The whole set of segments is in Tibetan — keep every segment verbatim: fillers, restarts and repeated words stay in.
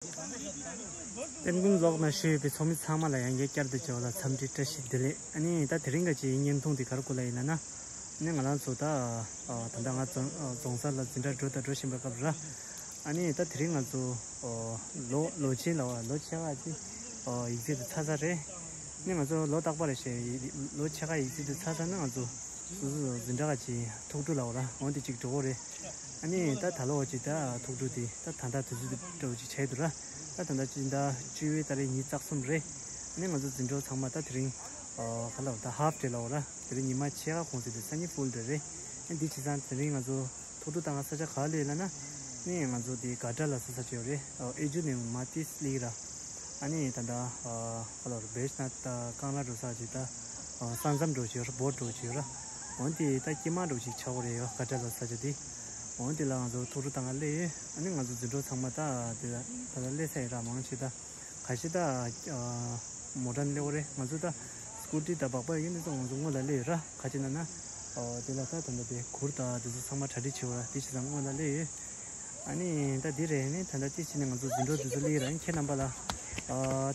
སེམས་ཁུངས་ལོགས་ན་བཞུགས་ཡོད་པའི་ཚོགས་མི་ཚང་མ་ལ་ཡང་བསྐྱར་དུ་མཇལ་བ་ལ་འཚམས་འདྲི་བཀྲ་ཤིས་བདེ་ལེགས། ཨ་ནི་ད་དེ་རིང་ག་ཅིག་བརྙན་ཐུང་འདི་ག་རེ་སྐོར་ལ་ཡིན་ན་ན། ཨ་ནི་ང་རང་ཚོ་ད་ད་ལྟ་ང་རྫོང་རྫོང་སར་ལ་འཛིན་གྲྭ་འགྲོ་དང་འགྲོ་བཞིན་པའི་སྐབས་ར། ཨ་ནི་ད་དེ་རིང་ང་ཚོ་ལོ་ལོ་ཆེན་ལ་བ་ལོ་ཕྱེད་ཀ་ཅིག་ཡིག་ཚད་དུ་ཚར་ཚར་རེད། ཨ་ནི་ང་ཚོ་ལོ་རྟག་པར་རེད་བཤད་ལོ་ཕྱེད་ཀ་ཡིག་ཚད་དུ་ཚར་ཚར་ན་ང་ཚོ་སོ་སོ་འཛིན་གྲྭ་ག་ཅིག་ཐུགས་སྤྲོ་ལ་བ་ར་འོང་དེ་ཅིག་འགྲོ་གོ་རེད། ཨ་ནི་ད་ད་ལོ་ཅིག་ད་ཐུགས་སྤྲོ་དེ་ད་ད་ལྟ་དུས་ཚོད་དེ་འདྲ་བོ་ཅིག་བྱས་འདུག་ར། ད་ད་ལྟ་སྤྱི་ཟླ་བཅུ་པའི་ཏ་རིག་ཉི་ཤུ་རྩ་གསུམ་རེད། ཨ་ནི་ང་ཚོ་འཛིན་གྲོགས་ཚང་མ་ད་དེ་རིང་ཨ་ག་ལ་ད་ཧབ་ཌེ་ལ་འོ་ར་དེ་རིང་ཉི་མ་ཕྱེད་ཀ་གོང་ཚད་དེ་སང་ཉིན་ཕུལ་ཌེ་རེད། ཨ་འདི་བྱས་ཙང་དེ་རིང་ང་ཚོ་ཐུགས་སྤྲོ་བཏང་ག་ས་ཆ་ག་ལ་ཡོད་ལབ་ན། ནི་ང་ཚོ་དེ་ག་ཏྲ་ལ་ས་ས་ཅིག་ཡོད་རེད། ཨ་ཨེ་ཇུ་ནས་མ་ཏིས་ལི་ར། ཨ་ནི་ད་ལྟ་ཨ་ག་ལ་ར་བེ་ཤ་ན་ད་ཀང་ལ་འགྲོ་ས་ཅིག་ད་ཨ་ས་མཚམས་འགྲོ་ཅིག་ཡོད་ར་བོ་འགྲོ་ཅིག་ཡོད་ར། འོན་ཏེ་ད་སྐྱེས་མ་འགྲོ་ཅིག་ཆགས་ཡོད་རེད་ཡོད་ག་ཏྲ་ལ་ས་ཆ་དེ། འོན་ཏེ་ལ་ང་ཚོ་ཐུགས་སྤྲོ་བཏང་ག་སླེབས་ཡོད། ཨ་ནི་ང་ཚོ་འཛིན་གྲོགས་ཚང་མ་ད་དེ་ལ་ད་ལ་སླེབས་ས་ཡོད་ར་མང་ཆེ་ད། ག་ཤེད་ད་མོ་ཊ་ནས་སླེབས་ཡོད་རེད། ང་ཚོ་ད་སྐུ་ཊི་ད་སྦག་སྦག་ཡོད་ནི་ཚོ་ང་ཚོ་སྔོན་ལ་སླེབས་ཡོད་ར། ག་ཅི་ན་ན་དེ་ལ་ད་ད་ད་དེ་གུར་ད་དེ་ཚོ་ཚང་མ་གྲ་སྒྲིག་བྱེད་ཡོད་ར། དེ་བྱས་ཙང་སྔོན་ལ་སླེབས་ཡོད། ཨ་ནི་ད་དེ་རེད། ཨ་ནི་ད་ད་དེ་བྱས་ནས་ང་ཚོ་འཛིན་གྲོགས་དེ་ཚོ་སླེབས་ཡོད་ར། ཨ་ནི་ཁྱེད་རྣམ་པ་ལ་ཨ་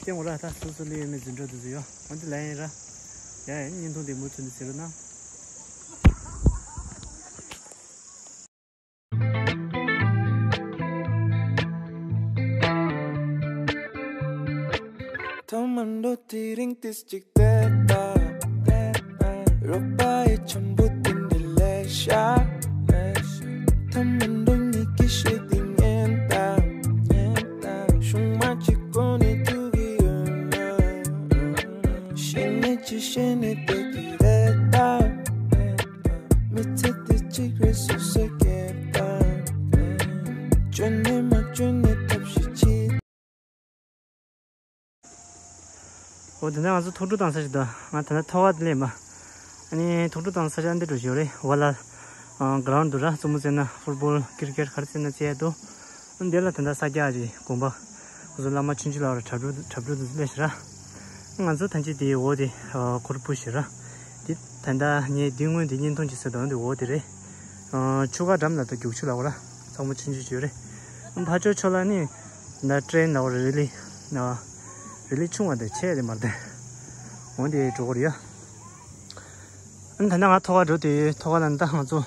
སྟོན་འོ་ར། ད་སོ་སོ་སླེབས་ཡོད་མེད་འཛིན་གྲོགས་དེ་ཚོ་ཡོད། འོ་འདི་ལ་ཡིན་ར། ཡ་ཡ་བརྙན་ཐུང་དེ་མུ་མཐུད་ནས་གཟིགས་རོགས་གནང་། ཐོག་མར་འགྲོ་དེ་རིང་ཏིས་གཅིག་བལྟས་པ། རོགས་པ་ཡི་འཆམ་པོ་དེ་འདྲ་ལས་ཤ། ཐོག་མར་འགྲོ་ཉིད་ཀྱི་ཤེས་དེ་ཉན་ད། ཤུང་མ་གཅིག་གོ་ནས་ཐུག་གི་ཡོད་ན། ཤེས་ནས་ཅི་ཤེས་ནས་བསྡད་ཀྱི་རེད་ད། མི་ཚེ་འདི་གཅིག་རེད་སོ་སོས་སྐྱེལ་བ། བཅོས་ནས་མ་བཅོས་ནས་ཐབས་ཤེས་བྱེད། འོ་དེ་ནས་ང་ཚོ་ཐུགས་སྤྲོ་བཏང་ས་ཞིག་འདུག་ང་ད་ལྟ་ཐོག་ཁ་དེ་སླེབས་མ། ཨ་ནི་ཐུགས་སྤྲོ་བཏང་ས་ཆ་འདི་འགྲོ་ཞིག་ཡོད་རེད། འོ་ལ་ཨ་ག་རའུན་ཌི་འདུག་ར། རྩེད་མོ་རྩེ་ན་ཕུཊ་བོལ་ཀིར་ཀེཊ་ག་རེ་རྩེ་ན་རྩེ་ཡ་འདུག་འདི་ལ་ད་ལྟ་ས་རྒྱག་ཅིག་དགོན་པ། ང་ཚོ་བླ་མ་ཆུང་ཆུང་ལགས་ར་གྲྭ་ཕྲུག་གྲྭ་ཕྲུག་དེ་ཚོ་སླེབས་ཤག་ར། ང་ཚོ་ཐང་ཆེན་དེའི་འོག་དེ་ཨ་གུར་ཕུབ་ཤག་ར། དེ་ད་ལྟ་ངས་དེ་སྔོན་དེ་བརྙན་ཐུང་ཅིག་བཟོས་འདུག་འདི་འོག་དེ་རེད། ཨ་ཆུ་ཁ་འགྲམ་ལ་ད་རྒྱུག་ཆུ་ལབ་ར། ཚང་མ་ཆུང་ཆུང་ཅིག་རེད། ཕར་ཕྱོགས་ཕྱོགས་ལ་ནི་ད་ཊེ་རེན་ལབ་ར་རི་ལི། ན་རི་ལི་ཆུང་བ་དེ་ཆེ་རེད་མ་རེད། འོ་དེ་འགྲོ་གི་རེད་ཡ། ཨ་ནི་ད་ལྟ་ང་ཐོག་ཁ་འགྲོ་དེ་ཐོག་ཁ་ལ་ནི་ད་ང་ཚོ་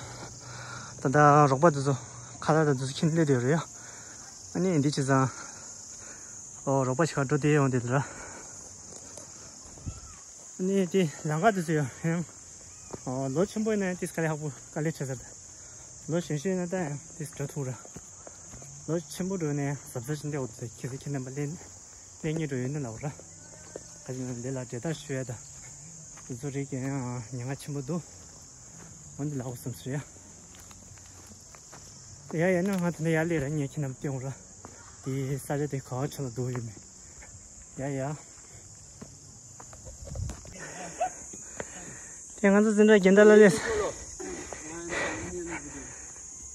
ད་ལྟ་རོགས་པ་དེ་ཚོ་ཁ་ལག་དང་དེ་ཚོ་ཁྱེར་སླེབས་བསྡད་ཡོད་རེད་ཡ། ཨ་ནི་འདི་བྱས་ཙང་། ཨོ་རོགས་པ་ཞིག་ག་འགྲོ་དེ་ཡོང་དེ་ལ། ཨ་ནི་དེ་ལམ་ཁ་དེ་ཚོ་ཡང་ཡང་། ཨོ་ལོ་ཆེན་པོ་ཡིན་ན་ཡང་ཏིས་དཀའ་ལས་ཁག་པོ་དཀའ་ལས་འཕྲད་ས་རེད། ལོ་གཞོན་ཤོས་ཡིན་ན་ད་ཡང་ཏིས་འགྲོ་ཐུབ་ར། ལོ་ཆེན་པོ་འགྲོ་ནས་གཟབ་གཟབ་བྱས་འདི་འོ་དེ་ཁྱེད་ཚོ་ཁྱེད་རྣམ་པ་ལེན་ལེན་ཉེ་འགྲོ་ཡོད་ན་ལབ་ར། ག་ཅི་ན་འདི་ལ་འབྲེལ་ཐག་ཞུ་ཡ་ད། དེ་ཚོ་རིགས་ཀྱང་ཡང་ཉེན་ཁ་ཆེན་པོ་འདུག་འོ་འདི་ལབ་དགོས་བསམ་སོང་ཡ། ཡ་ཡ་ན་ང་དེ་འདྲ་ཡར་སླེབས་ར་ངས་ཁྱེད་རྣམས་སྟོན་ར། དེ་ས་ཆ་དེ་ག་བ་ཆ་ལ་འདུག་ཡོད་མེད། ཡ་ཡ། དེ་ང་ཚོ་འཛིན་གྲྭ་རྒན་བདག་ལ་སླེབས།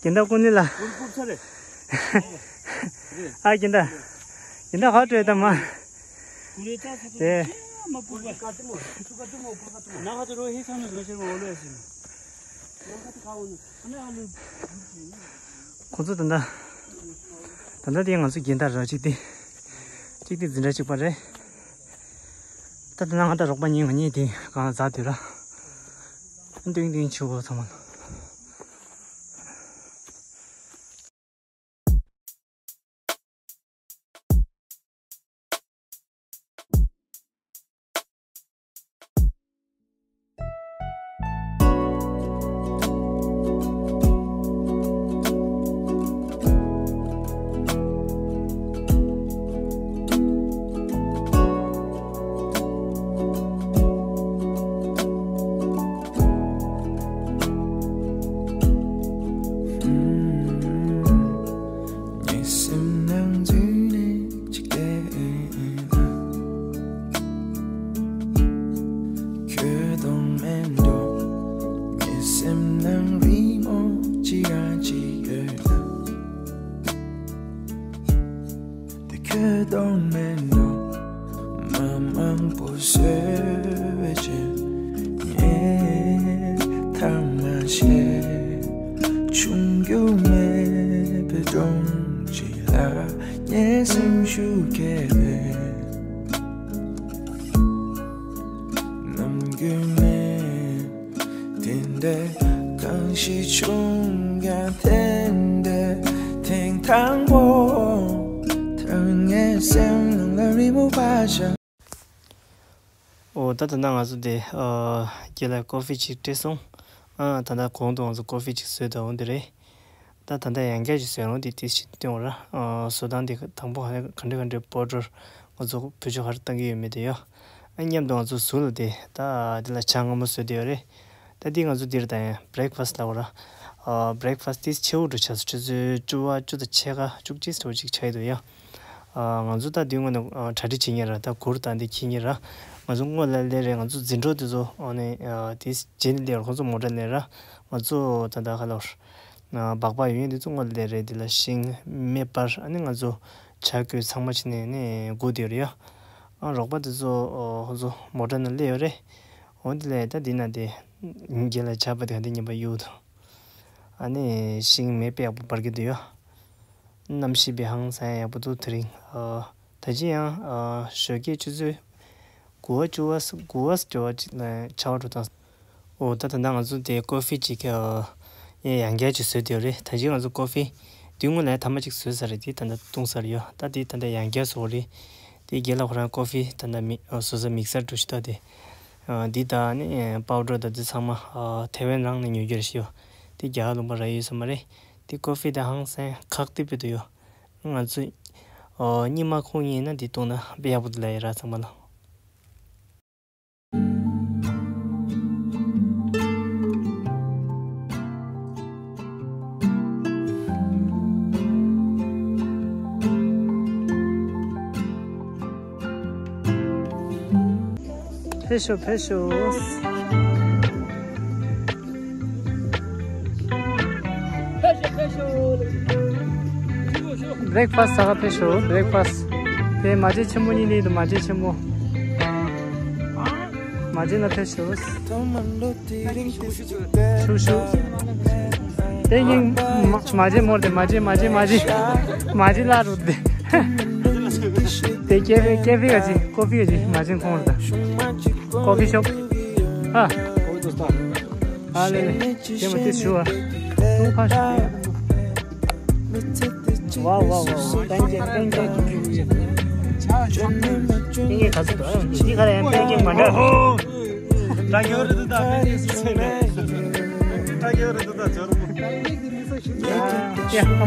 རྒན་བདག་ཀུན་ནི་ལ། ཨ་རྒན་བདག་རྒན་བདག་ག་བྲོས་དམ་མ། དེ། ཁོང་ཚོ་ད་ལྟ། ད་ལྟ་དེ་ང་ཚོ་རྒན་བདག་ར་གཅིག་དེ། གཅིག་དེ་འཛིན་གྲྭ་གཅིག་པ་རེད། ད་ད་ལྟ་ང་དང་རོགས་པ་གཉིས་ང་གཉིས་དེ་གང་ལ་འཛག་དུས་ར། ཏིང་ཏིང་ཆུ་བོ་ཚང་མ། ངའི་སེམས་ནང་འཛུལ་ནས་ཅིག་བལྟས་ན། ཁྱོད་མཐོང་མེད་འགྲོ། ངའི་སེམས་ནང་རི་མོ་ཅི་རང་ཅིག་ཡོད་ན། དེ་ཁྱོད་མཐོང་མེད་འགྲོ། མ་མང་པོ་བཟོས་པའི་རྗེས་ངས་ཐ་མ་བཤད། ཆུང་རྒྱུ་མེད་པའི་སྒྲོམ་གཅིག་ལ། ངའི་སེམས་ཤུགས་ཁྱེར་ནས། ནམ་རྒྱུན་ནས་དེ་འདྲ་གང་ཞིག་བྱུང་ཀྱང་དེ་འདྲ་ཐེངས་དང་པོ། ད་ངའི་སེམས་ནང་ལ་རི་མོ་བ་ཞིག་འོ་ད་ད་ལྟ་ང་ཚོ་དེ་ཨ་རྒན་ལགས་ཀོ་ཧྥི་ཅིག་སྤྲད་སོང་། ཨ་ད་ལྟ་གོང་དུ་ང་ཚོ་ཀོ་ཧྥི་ཅིག་བཟོས་དང་འོ་འདི་རེད། ད་ད་ལྟ་ཡང་བསྐྱར་ཅིག་བཟོས་རུང་དེ་ཏིས་ཅིག་སྟོན་བ་ར། ཨ་བཟོ་སྟངས་དེ་དང་པོ་ཧ་ག་འདྲ་ག་འདྲ་པའོ་ཌར་ང་ཚོ་བེད་སྤྱོད་ག་རེ་བཏང་གི་ཡོད་མེད་དེ་ཡོད། ཨ་མཉམ་དུ་ང་ཚོ་གཟུགས་ལ་དེ་ད་དེ་ལ་ཇ་མངར་མོ་བཟོས་དེ་ཡོད་རེད། ད་དེ་ང་ཚོ་འདིར་ད་ཡང་བྷི་རེག་ཕ་སི་ལབ་པ་ར། ཨ་བྷི་རེག་ཕ་སི་དེ་ཆེ་བོ་འགྲོ་ཆགས་སོང་། ཆུ་ཚོད་བཅུ་པ་བཅུ་དང་ཕྱེད་ཀ་བཅུ་གཅིག་འདྲ་བོ་ཅིག་ཆགས་ཡོད་དོ་ཡ། ཨ་ང་ཚོ་ད་དེ་སྔོན་ནས་ཨ་གྲ་སྒྲིག་བྱེད་མཁན་ར། ད་གུར་དང་དེ་འཁྱེར་མཁན་ར། ང་ཚོ་སྔོན་ལ་སླེབས་རེད། ང་ཚོ་འཛིན་གྲོགས་དེ་ཚོ་ཨ་ནི་ཨ་དེ་རྗེས་ནས་སླེབས་ར། ཁོང་ཚོ་མོ་ཊ་སླེབས་ར། ང་ཚོ་ད་ད་ག་ལབ་ར། སྦག་སྦག་ཡོད་མཁན་དེ་ཚོ་སྔོན་ལ་སླེབས་རེད། དེ་ལ་ཤིང་མེ་སྤར། ཨ་ནི་ང་ཚོ་ཇ་བསྐོལ་ཚང་མ་བྱས་ནས་ནི་སྒུག་བསྡད་ཡོད་རེད་ཡ། ཨ་རོགས་པ་དེ་ཚོ་ཨ་ཁོང་ཚོ་མོ་ཊ་ནང་སླེབས་ཡོད་རེད། འོ་དེ་ལས་ད་དེ་ན་དེ་རྒན་ལགས་ཇ་པ་དེ་ག་དེ་ཉན་པ་གཡུག་དང་། ཨ་ནི་ཤིང་མེ་དཔེ་ཡག་པོ་འབར་གྱི་འདུག་ཡ། གནམ་གཤིས་དཔེ་ཧང་སང་ཡག་པོ་འདུག་དེ་རིང་། ཨ་ད་ཅི་ཡང་ཨ་ཞོགས་ཀས་ཆུ་ཚོད་དགུ་པ་བཅུ་པ་དགུ་པ་འདྲ་བོ་ཅིག་ལ་ཆར་པ་འགྲོ་སྟངས། འོ་ད་ད་ལྟ་ང་ཚོ་དེ་ཀོ་ཧྥི་ཅིག་ཨ་ཡང་ཡང་བསྐྱར་ཅིག་བཟོས་བསྡད་ཡོད་རེད། ད་ཅི་ང་ཚོ་ཀོ་ཧྥི་དེ་སྔོན་ལ་ཐ་མ་ཅིག་བཟོས་ཚར་རེད། དེ་ད་ལྟ་བཏུང་ཚར་ཡོད། ད་དེ་ད་ལྟ་ཡང་བསྐྱར་བཟོ་དགོས་རེད། དེ་རྒན་ལགས་ཁོ་རང་ཀོ་ཧྥི་ད་ལྟ་མི་ཨ་བཟོ་ས་མིག་སར་འགྲོ་ཤི་ད་དེ། ཨ་འདི་ད་ནི་པའོ་ཌར་ད་འདི་ཚང་མ་ཨ་ཐེ་ཝན་རང་ནས་ཉོ་རྒྱུ་རེད་ཤི་ཡོ། དེ་རྒྱ་གར་ལུང་པ་རག་ཡོད་ས་མ་རེད། དེ་ཀོ་ཧྥི་ད་ཧང་སང་ཁག་ཏི་པི་དུ་ཡོ། ང་ཚོ་ཨ་རྙིང་མ་ཁོང་ཡིན་ན་འདི་བཏུང་ན་དཔེ་ཡག་པོ་འདུག་ལབ་ཡ་ར་ཚང་མ་ལ། ཕེབས་ཤོག་ཕེབས་ཤོག་བྷི་རེག་ཕ་སི་ཟ་ག་ཕེབས་ཤོག་བྷི་རེག་ཕ་སི། དེ་མ་བྱན་ཆེན་མོ་གཉིས་ནི་འདུག་མ་བྱན་ཆེན་མོ། མ་བྱན་ལ་ཕེབས་ཤོག་ཤུ་ཤུ། དེ་ཡིན། མ་བྱན་མོར་དེ་མ་བྱན་མ་བྱན་མ་བྱན། མ་བྱན་ལ་རུ་དེ། དེ་ཀེ་ཧྥེ་ཀེ་ཧྥེ་ག་ཅི་ཀོ་ཧྥི་ག་ཅི་མ་བྱན་ཁོང་རུ་ད། ཀོ་ཧྥི་ཤོབ། ཨ། ཨ་ལེ་ལེ། དེ་མ་དེ་ཞུ་བ། ཏུ་ཕ་ཞུ། Wow, wow, wow. Thank you, thank you. Thank you, ཁ་ཚུགས་དང་། འདི་ག་རེ་ཡང་པེ་ཀིང་མ་འདྲ། ད་གྱོ་རེ་ད་ད་པེ་ཀིང་སུ་ཚེ་ནས། ད་གྱོ་རེ་ད་ད་ཇོར་མོ། ཡ་ཁ་མ།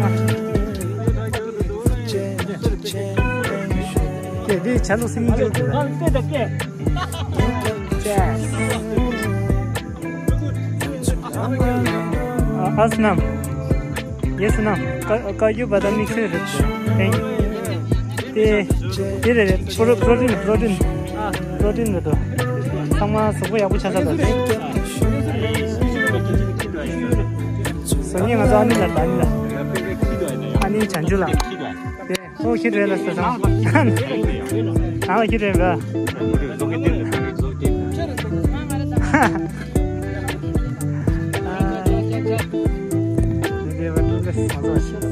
ཀེ་འདི་ཆ་ལུགས་སེ་མི་འགྱུར་གྱི་རེད། ཨ་སྣམ། ཡེ་སྣམ། ཀ་ཀ་ཡུ་བ་ད་མིག་སེ་རེད། ཏེང་། དེ་དེ་རེད་རེད། པྲོ་པྲོ་ཊིན་པྲོ་ཊིན། པྲོ་ཊིན་རེད་དོ། ཚང་མ་གཟུགས་པོ་ཡག་པོ་ཆགས་ས་ལ་རེད། སང་ཉིན་ང་ཚོ་ཨ་ནི་ལ་ཨ་ནི་ལ། ཨ་ནི་བྱང་ཆུབ་ལ། དེ། ཨོ་ཁྱི་རེད་ལ་ས་སང་། ཨ་ཁྱི་རེད་ལ།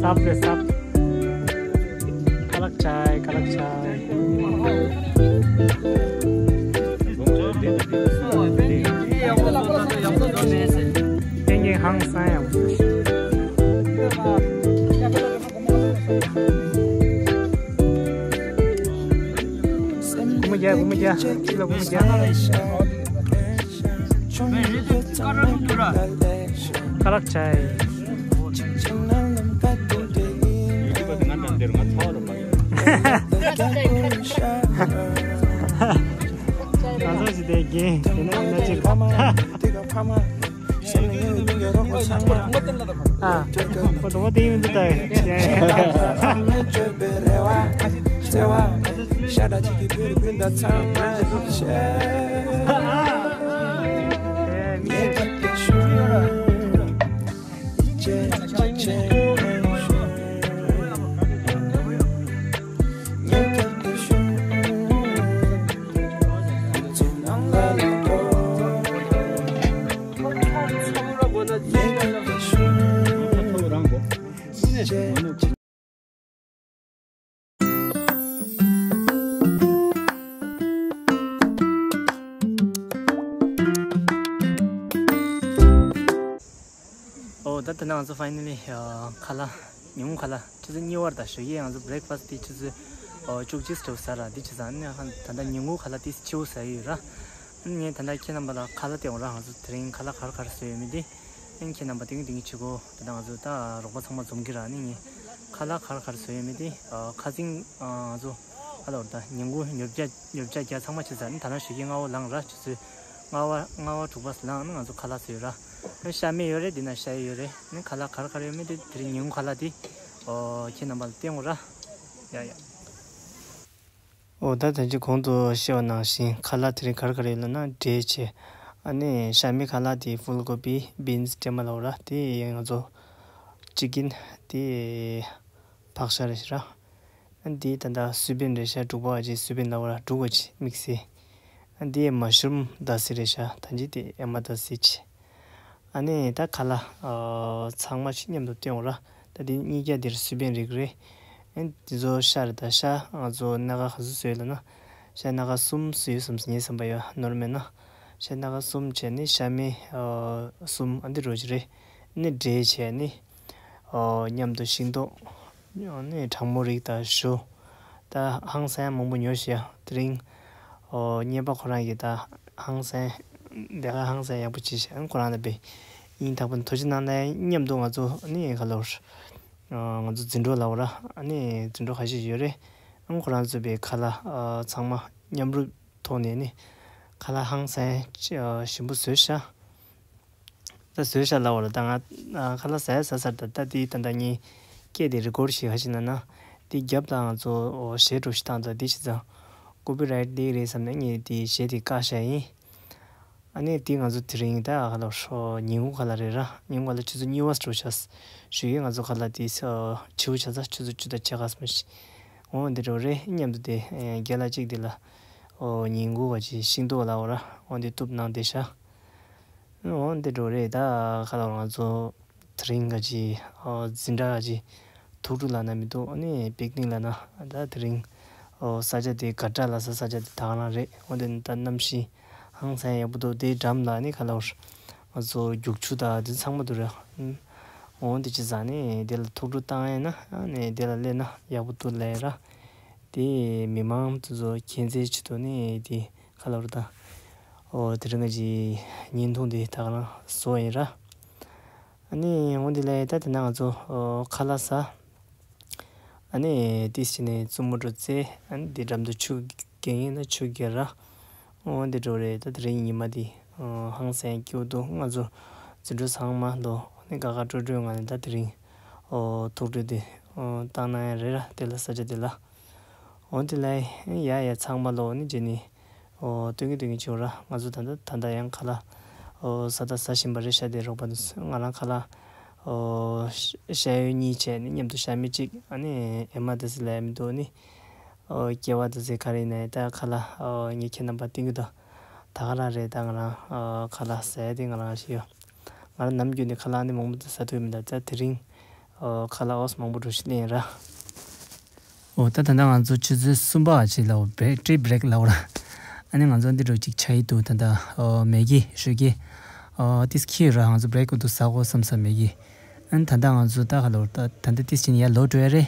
སབ་རེད་སབ། ཀ་ལག་ཆའི་ཀ་ལག་ཆའི། ཏན་ཏན་ཧང་སང་ཡག་པོ། སྒོར་མོ་བརྒྱ། སྒོར་མོ་བརྒྱ། ཁྱི་ལ་སྒོར་མོ་བརྒྱ། ཀ་ལག་ཆའི། ང་ཚོ་ཞིག་དེ་རྒན་དེ་ནས་ཡིན་ན་ཅིག་ཨ། ཁོ་དོ་མོ་དེ་ཡིན་འདི་ལྟ་ཡིན། ད་ནང་ང་ཚོ་ཕའི་ནལ་ལི་ཁ་ལག་ཉིན་གུང་ཁ་ལག་ཆུ་ཚོད་གཉིས་པར་དང་ཞོགས་ཀས་ང་ཚོ་བྷི་རེག་ཕ་སི་ཊི་དེ་ཆུ་ཚོད་བཅུ་གཅིག་ཙམ་ཟ་ར། འདི་ཆུ་ཚོད་ཨ་ནི་ད་ལྟ་ཉིན་གུང་ཁ་ལག་དེ་ཆུ་ཚོད་ཟ་ཡི་ཡོད་ར། ཨ་ནི་ངས་ད་ལྟ་ཁྱེད་རྣམ་པ་ལ་ཁ་ལག་སྟེར་འོང་ར། ང་ཚོ་དེ་རིང་ཁ་ལག་ག་རེ་ག་རེ་བཟོས་ཡོད་མེད་དེ། ཨ་ནི་ཁྱེད་རྣམ་པ་སྟོན་གྱི་སྟོན་གྱི་བྱེད་གོ། ད་ལྟ་ང་ཚོ་ད་རོགས་པ་ཚང་མ་འཛོམས་ཀྱི་ར། ཨ་ནི་ངས་ཁ་ལག་ག་རེ་ག་རེ་བཟོས་ཡོད་མེད་དེ། ཁ་སང་ང་ཚོ་ཨ་ལོ་ད་ཉིན་གུང་ཉོ་ཆ་ཉོ་ཆ་རྒྱག་ཚང་མ་བྱས་ཚར། ཨ་ནི་ད་ལྟ་ཞོགས་ཀས་སྔ་པོ་ལངས་ར། ཆུ་ཚོད་ལྔ་པ་ལྔ་པ་དྲུག་པ་ལངས། ཨ་ནི་ང་ཚོ་ཁ་ལག་བཟོས་ཡོད་ར། ཤ་མེད་ཡོད་རེད། འདི་ན་ཤ་ཡོད་རེད། ནི་ཁ་ལག་ག་རེ་ག་རེ་ཡོད་མེད་དེ་དེ་རིང་ཉིན་གུང་ཁ་ལག་དེ་ཨོ་ཁྱེད་རྣམ་པ་ལ་སྟོན་འོང་ར། ཡ་ཡ། ཨོ་ད་ད་ཅི་གོང་དུ་བཤད་པ་ནང་བཞིན་ཁ་ལག་དེ་རིང་ག་རེ་ག་རེ་ཡོད་ལབ་ན། འབྲས་བྱས། ཨ་ནི་ཤ་མེད་ཁ་ལག་དེ་ཕུལ་གོ་བི་བིན་སི་ཀྲེ་མ་ལབ་ར། དེ་ང་ཚོ་ཅི་ཀིན་དེ་ཕག་ཤ་རེད་ཤག་ར། ཨ་འདི་ད་ལྟ་སུའུ་བིན་རེད་ཤག་འབྲུག་པ་བ་ཅིག་སུའུ་བིན་ལབ་ར། འབྲུག་པ་ཅིག་དམིགས་བསལ། ཨ་འདི་མ་ཤུ་རུམ་ད་སི་རེད་ཤག་ད་ཅི་དེ་ཨེ་མ་ད་སི་ཅིག་ཨ་ནི་ད་ཁ་ལག་ཨ་ཚང་མ་ཅིག་མཉམ་དུ་སྟོན་འོང་ར། ད་འདི་གཉིས་ཀ་འདིར་སུའུ་བིན་རིགས་རེད། ཨ་འདི་ཚོ་ཤ་རེད། ད་ཤ་ང་ཚོ་སྣ་ཁ་ག་ཚོད་བཟོས་ལབ་ན། ཤ་སྣ་ཁ་གསུམ་བཟོས་ཡོད་བསམ་སོང་། ངའི་བསམ་པ་ཡོད་ནོར་མེད་ན། ཤ་སྣ་ཁ་གསུམ་བྱས་ནི་ཤ་མེད་ཨ་གསུམ། ཨ་འདི་རོ་ཅིག་རེད། ཨ་ནི་འབྲས་བྱས་ནི། ཨོ་མཉམ་དུ་ཤིང་ཏོག་ཨ་ནི་གྲང་མོ་རིགས་དང་ཞོ། ད་ཧང་སང་མང་པོ་ཉོ་ཤག་ཡ། དེ་རིང་ཨོ་གཉེར་པ་ཁོ་རང་གིས་ད་ཧང་སང་ལས་ཀ་ཧང་སང་ཡག་པོ་བྱས་ཤག་ཁོ་རང་ལ་དཔེ་སྙིང་ཐག་པ་ནས་ཐུགས་རྗེ་གནང་། ད་མཉམ་དུ་ང་ཚོ་ཨ་ནི་ག་ལབ་ར། ཨ་ང་ཚོ་འཛིན་གྲོགས་ལབ་ར། ཨ་ནི་འཛིན་གྲོགས་ཁ་ཤས་ཡོད་རེད། ཨ་ཁོ་རང་ཚོས་དཔེ་ཁ་ལག་ཨ་ཚང་མ་མཉམ་རུབ་ཐོག་ནས་ནི་ཁ་ལག་ཧང་སང་ཞིམ་པོ་བཟོས་ཤག་ད་བཟོས་ཤག་ལབ་པ་ལ། ད་ང་ཨ་ཁ་ལག་ཟ་ཡ་ཟ་ཚར། ད་ད་དེ་ད་ད་ངས་སྐད་དེ་རི་ཀོར་ཌི་བྱེད་ག་ཞིག་ན་ན། དེ་རྒྱབ་ལ་ང་ཚོ་གཞས་འདྲ་ཞིག་བཏང་ད་དེ་བྱས་ཙང་ཀོ་པི་རའེ་ཊི་སླེབས་རེད་བསམ་ནས་ངས་དེ་གཞས་དེ་བཀག་བཞག་ཡིན། ཨ་ནི་དེ་ང་ཚོ་དེ་རིང་ད་ཁ་ལག་ཉིན་གུང་ཁ་ལག་རེད་ར། ཉིན་གུང་ཁ་ལག་ཆུ་ཚོད་གཉིས་པ་འགྲོ་ཤག་ཞོགས་ཀས་ང་ཚོ་ཁ་ལག་དེ་ཕྱི་པོ་ཆགས་ཚར། ཆུ་ཚོད་བཅུ་དང་ཕྱེད་ཀ་ཙམ་ཞིག་འོ་འདི་འགྲོ་རེད། མཉམ་དུ་དེ་རྒན་ལགས་གཅིག་དེ་ལ་ཨོ་ཉིན་གུང་བ་ཅིག་ཤིང་ཏོག་ལབ་པ་ར། འོ་འདི་གཏུབ་གནང་བསྡད་ཤག་འོ་འདི་འགྲོ་རེད། ད་ཁ་ལག་ང་ཚོ་དེ་རིང་ག་ཅིག་ཨོ་འཛིན་གྲྭ་ག་ཅིག་ཐུགས་སྤྲོ་ལབ་ན་མི་འདུག་ཨ་ནི་པིག་ནིག་ལབ་ན། ད་དེ་རིང་ཨོ་ས་ཆ་དེ་ག་ཏྲ་ལབ་ས་ས་ཆ་དེ་ད་ག་རང་རེད། འོ་དེ་ད་གནམ་གཤིས་ཧང་སང་ཡག་པོ་འདུག་དེའི་འགྲམ་ལ་ཨ་ནི་ཁ་ལག་ང་ཚོ་རྒྱུག་ཆུ་དང་དེ་ཚང་མ་འདུག་ར། འོ་དེ་བྱས་ཙང་ནི་དེ་ལ་ཐུགས་སྤྲོ་བཏང་ཡས་ན་ཨ་ནི་དེ་ལ་སླེབས་ན་ཡག་པོ་འདུག་ལབ་ར། དེ་མི་མང་དེ་ཚོ་མཁྱེན་རྩིས་ཆེད་དུ་ནི་དེ་ཁ་ལག་རུ་དང་ཨོ་དེ་རིང་ག་ཅིག་བརྙན་ཐུང་དེ་ད་ག་རང་བཟོ་ཡིན་ར། ཨ་ནི་འོ་འདི་ལས་ད་དེ་ན་ང་ཚོ་ཨོ་ཁ་ལག་ཟ། ཨ་ནི་ཏིས་བྱས་ནས་བཙུན་མོ་འགྲོ་རྩེ། ཨ་ནི་དེ་འགྲམ་དུ་ཆུ་རྒྱག་ཡིན་ན་ཆུ་རྒྱག་ར། འོ་འདི་འགྲོ་རེད། ད་དེ་རིང་ཉི་མ་དེ་ཨོ་ཧང་སང་སྐྱིད་པོ་འདུག་ང་ཚོ་འཛིན་གྲོགས་ཚང་མ་ལོ་ཨ་ནི་དགའ་དགའ་སྤྲོ་སྤྲོའི་ངང་ནས་ད་དེ་རིང་ཨོ་ཐུགས་སྤྲོ་དེ་ཨོ་བཏང་གནང་ཡ་རེད་ར། དེ་ལ་ས་ཆ་དེ་ལ། འོ་དེ་ལས་ཡ་ཡ་ཚང་མ་ལོ་ནི་རྗེས་ནི་ཨོ་སྟོན་གྱི་སྟོན་གྱི་བྱེད་ར། ང་ཚོ་ད་ལྟ་ད་ལྟ་ཡང་ཁ་ལག་ཨོ་ཟ་ད་ཟ་བཞིན་པ་རེད་ཤག་དེ་རོགས་པ་ང་རང་ཁ་ལག་ཨོ་ཤ་ཤ་ཡོད་གཉིས་བྱས་ནི་མཉམ་དུ་ཤ་མེད་གཅིག་ཨ་ནི་ཨེ་མ་དེ་སི་ལ་ཡ་མི་འདུག་ནི་ཨོ་སྐྱེ་བ་དེ་སི་ག་རེ་ཡིན་ནའི་ད་ཁ་ལག་ཨོ་ངས་ཁྱེད་རྣམ་པ་སྟོན་གྱི་འདུག་ད་ག་རང་རེད། ད་ང་རང་ཨོ་ཁ་ལག་ཟ་ཡ་དེ་ང་རང་ཞིག་ཡོད། ང་རང་ནམ་རྒྱུན་ནས་ཁ་ལག་ནི་མང་པོ་དེ་ཟ་ཐུབ་མི་འདུག་ད་དེ་རིང་ཨོ་ཁ་ལག་ཨོས་མང་པོ་འགྲོ་ཞིག་ལེན་ར། ཨོ་ད་ད་ལྟ་ང་ཚོ་ཆུ་ཚོད་གསུམ་པ་ཅིག་ལ་བྷེ་རེག་ཊི་བྷེ་རེག་ལབ་ར། ཨ་ནི་ང་ཚོ་འདི་འགྲོ་ཅིག་ཆ་ཡི་འདུག་ད་ལྟ་ཨོ་མེ་གི་ཞོགས་ཀས་ཨོ་ཏིས་ཁྱི་ར་ང་ཚོ་བྷེ་རེག་འདུག་ཟ་གོ་བསམ་ས་མེ་གི་ཨ་ནི་ད་ལྟ་ང་ཚོ་ད་ག་ལོར་ད་ད་ལྟ་ཏིས་ཅིན་ཡར་ལོག་འགྲོ་ཡ་རེད།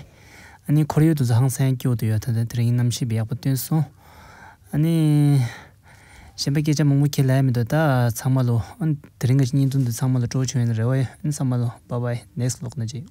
ཨ་ནི་ཁོར་ཡུག་འདུག་ས་ཧང་སང་སྐྱིད་པོ་འདུག་ཡ། ད་ལྟ་དེ་རིང་གནམ་གཤིས་དཔེ་ཡག་པོ་སྟོན་སོང་། ཨ་ནི། གཞན་པ་སྐད་ཆ་མང་པོ་ཁྱེད་ལ་ཡ་མི་འདུག་ད་ཚང་མ་ལོ། ཨ་ནི་དེ་རིང་གི་བརྙན་ཐུང་འདི་ཚང་མ་ལ་སྤྲོ་བོ་བྱུང་ཡོད་ན་རེ་བ་ཡོད། ཨ་ནི་ཚང་མ་ལོ་bye bye next vlog ན་ཅིག